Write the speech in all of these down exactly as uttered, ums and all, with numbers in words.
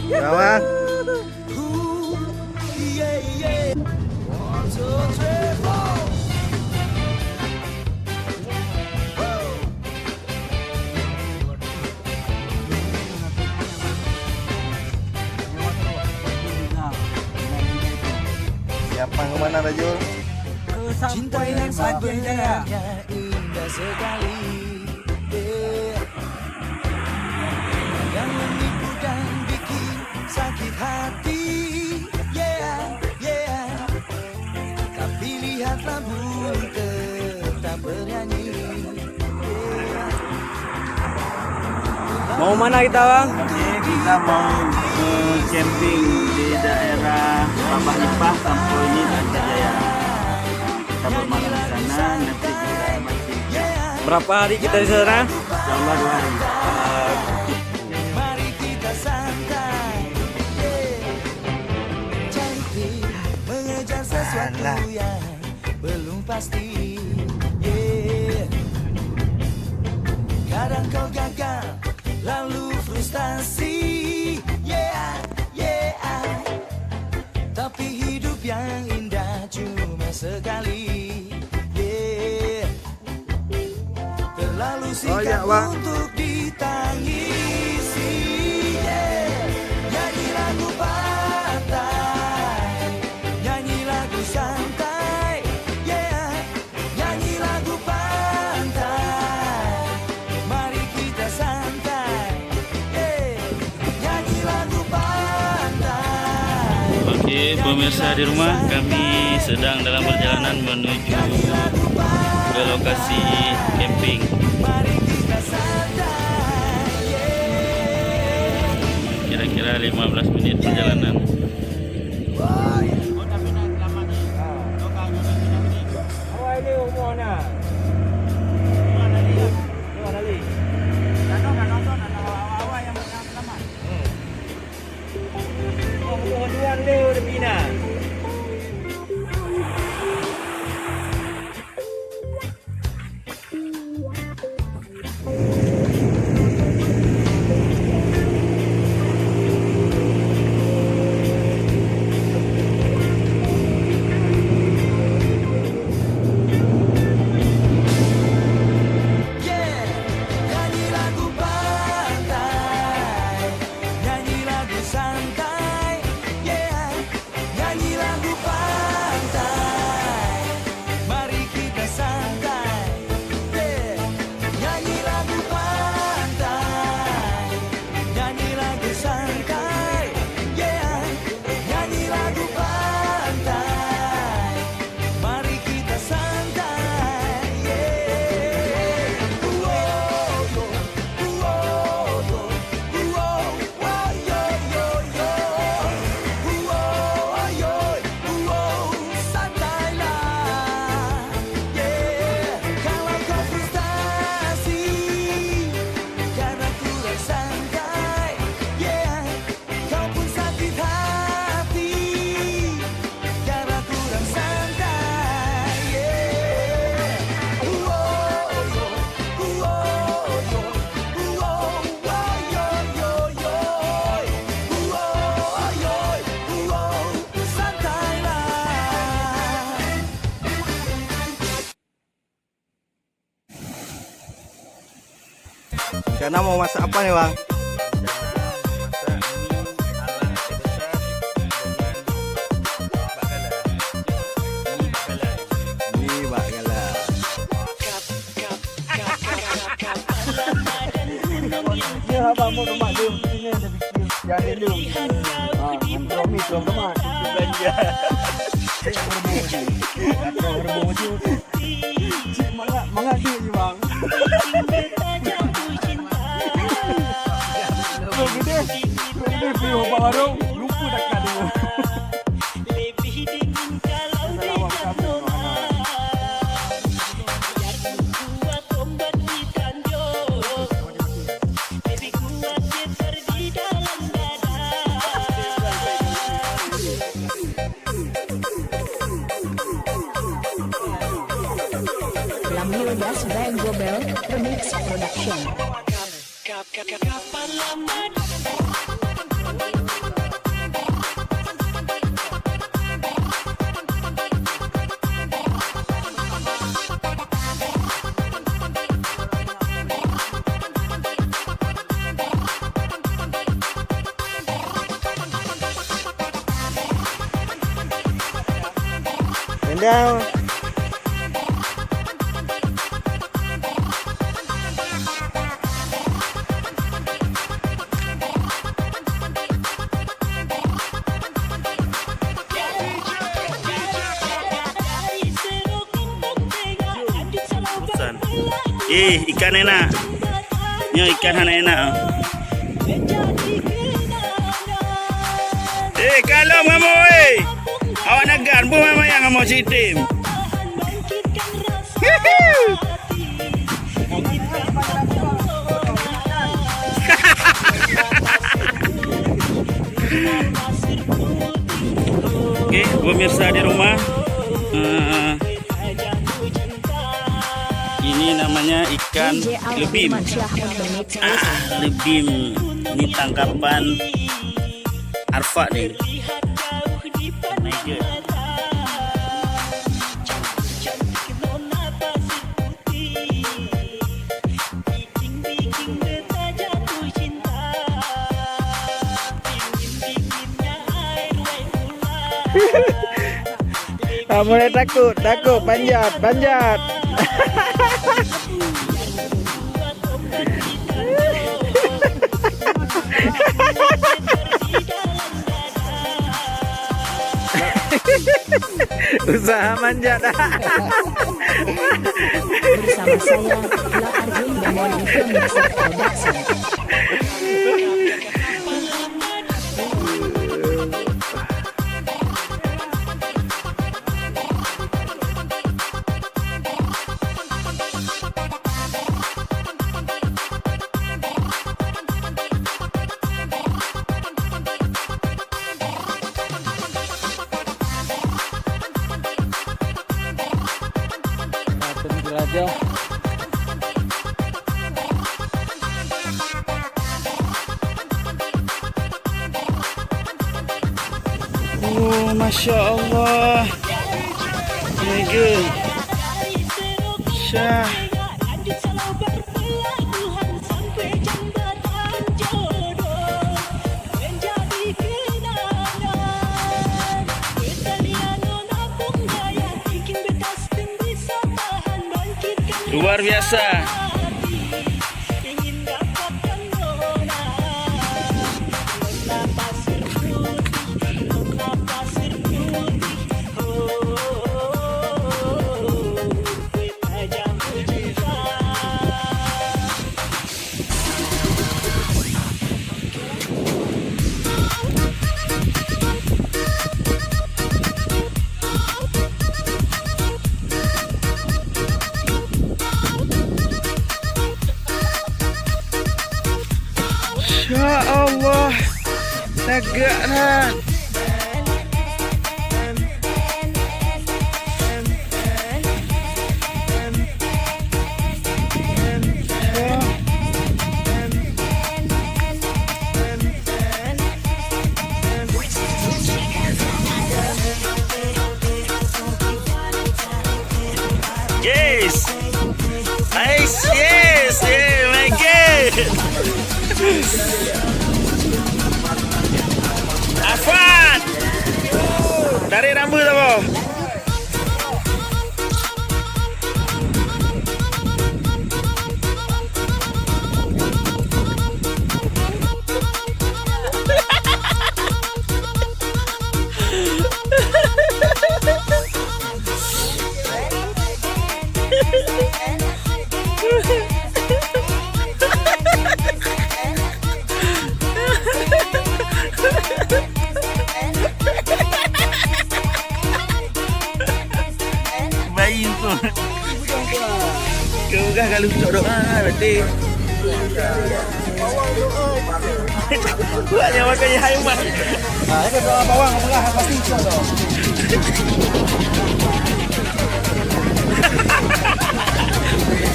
Ya, Bang. Siapa ke mana, Rajul? Cinta yang sebenarnya indah sekali. Yang menipu dan bikin sakit hati. Yeah, yeah. Tapi lihatlah burung tetap bernyanyi. Yeah. Mau mana kita, Bang? Oke, kita mau, eh, camping di daerah Babah Nipah, Kampung ini, Aceh Jaya. Kita bermalam di sana, nanti kita masih. Berapa hari kita di sana? Insya Allah dua hari. Mari kita santai, yeah. Cantik, mengejar sesuatu yang belum pasti, yeah. Kadang kau gagal, lalu frustasi, yeah, yeah. Tapi hidup yang indah cuma sekali, yeah. Terlalu singkat, oh, ya, Bang, untuk ditangisi, yeah. Nyanyi lagu pantai, nyanyi lagu santai, yeah. Nyanyi lagu pantai, mari kita santai, yeah. Nyanyi lagu pantai. Oke, pemirsa di rumah, kami sedang dalam perjalanan menuju ke lokasi camping. Kira-kira lima belas menit perjalanan. Yeah, nyanyi lagu pantai, nyanyi lagu santai, yeah. Nyanyi lagu pantai, mari kita santai, yeah. Nyanyi lagu pantai, nyanyi lagu santai, yeah. Nyanyi lagu pantai, mari kita santai, yeah. Uo, uo, uo, uo. Rencana mau masak apa nih, Bang? Rencana masak mie ala Aceh Besar dengan bak galah. Mie bak galah. Mie bak galah. Ya, abang mau lemak dia, mestinya dia fikir yang elok. Ha, ngon promis belum lemak. Belanja. Cek promo je. Cek promo je. Cek mangat, mangat duit je, bang. Belum gede. Belum gede, pergi ubah warung, lupa dah kat dulu. Lamio Das Band Gobel Remix Production. Kapan lama Dah. Bosan. Eh, ikan enak. Nyoe ikan hana enak. Eh, kalon kamoe, eh. Awak nagan, boh mayang-mayang kamoe sitem. Oke, pemirsa di rumah, eh, ini namanya ikan lebim. Ah, lebim. Ini tangkapan Arfak ni. My God. Ah, mulai takut, takut, panjat, panjat. Usaha manjat. Bersama saya, Ila Arjun, dan Moni Film Production. Oh, masya Allah. Mega. Syah. Luar biasa. Ya Allah, tegak that. Yes. Nice. Yes. Yeah, my God. Afwan. Tarik rambut apa? Bayi tu. Kau gah kalau cok dok ah, berarti. Buat yang makan yang hai umat. Ah, ada doa bawang merah pasti cok dok.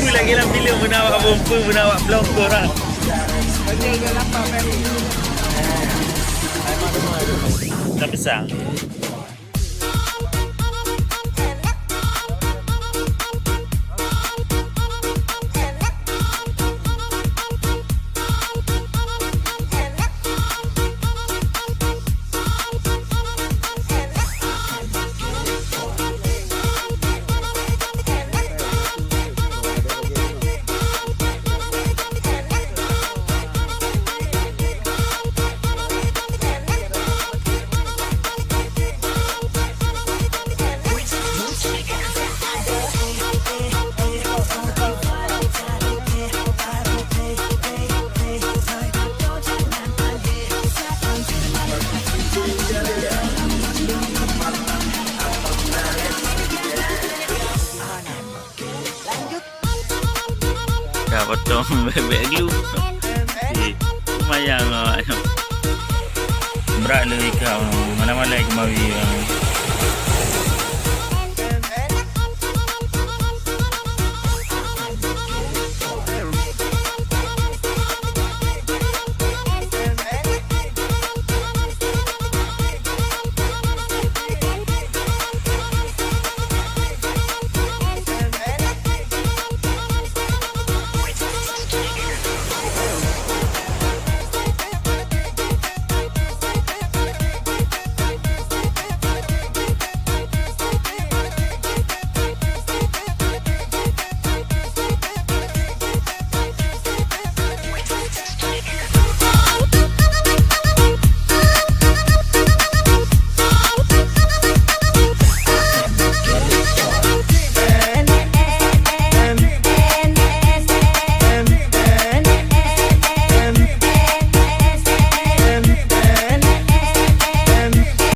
Apa lagi dalam filem, beuna awak bumpu, beuna awak blong tu orang. Dah besar. Bèk-bèk glue. Eh, lumayan lah. Brat le ikau. Mana-mana kemawi.